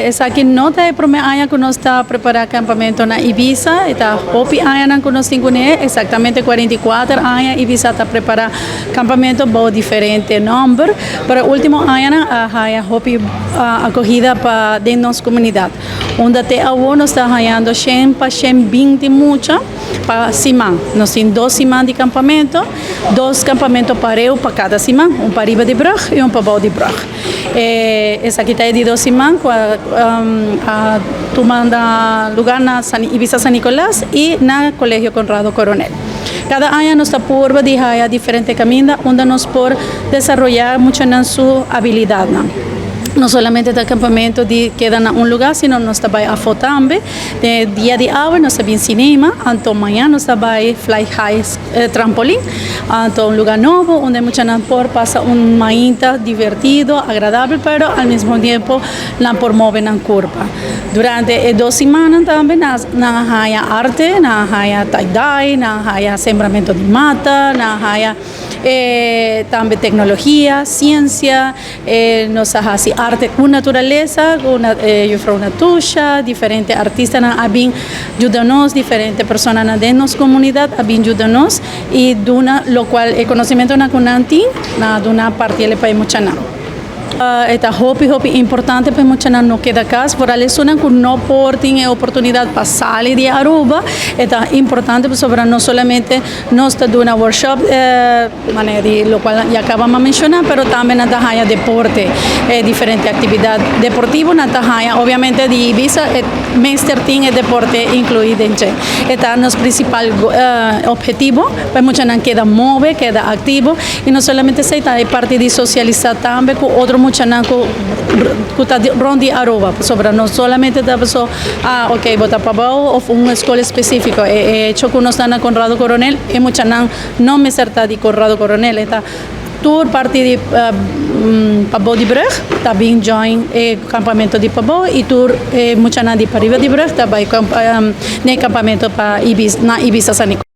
Esaki no ta e prome aña cu nos ta prepara campamento na Ibisa, e ta hopi añanan cu nos tin cune, exactamente 44 aña Ibisa ta prepara campamento bou diferente nomber, pero ultimo añanan a haya hopi acogida pa den nos comunidad. Unda te awo nos ta hayando 100 pa 120 mucha pa siman. Nos tin dos siman di campamento, dos campamento pareu pa cada siman, un pa riba di brug y un pa bou di brug. Esaki ta di dos siman cu a tuma lugar na Ibisa San Nicolas y na Colegio Conrado Coronel. Cada aña nos ta purba di haya diferente caminda unda nos por desaroya mucha nan su habilidad. No solamente e campamento di keda na un lugar, sino nos ta bay afo tambe. E dia di awe nos ta bin cinema, anto mañan nos ta bay Fly High Trampolin, anto un lugar nobo unda mucha nan por pasa un mainta divertido, agradabel, pero al mismo tempo nan por move nan curpa. Durante e 2 siman tambe nan haya arte, nan haya tie-dye, nan haya sembramento di mata, nan haya tambe tecnologia, ciencia, nos hasi arte cu naturalesa, cu juffrouw Natusha, diferente artista nan a bin yuda nos, diferente persona nan den nos comunidad a bin yuda nos y duna locual e conocimento nan cu nan tin, nan duna parti pa mucha nan. Ta hopi hopi importante pa mucha nan no keda cas, por esunnan cu no por tin e oportunidad pa sali di Aruba, ta importante sobre no solamente nos ta duna workshop, manera di locual ya caba di menciona, pero tambe nan ta haya deporte, diferente actividad deportivo nan ta haya, obviamente di Ibisa mester tin e deporte inclui den. Ta nos principal obhetivo, pa mucha nan keda move, keda activo, y no solamente esey, ta parti di socialisa tambe cu otro mucha nan cu ta rond di Aruba, sobre no solamente ta so, ah, ok, bo ta pabou of un scol specifico, e hecho cu nos ta na Conrado Coronel, e mucha nan no mester ta di Conrado Coronel, ta tur parti di pabou di brug, ta bin join e campamento di pabou y tur mucha nan di pariba di brug, ta bay na campamento pa Ibis, na Ibisa San Nicolas.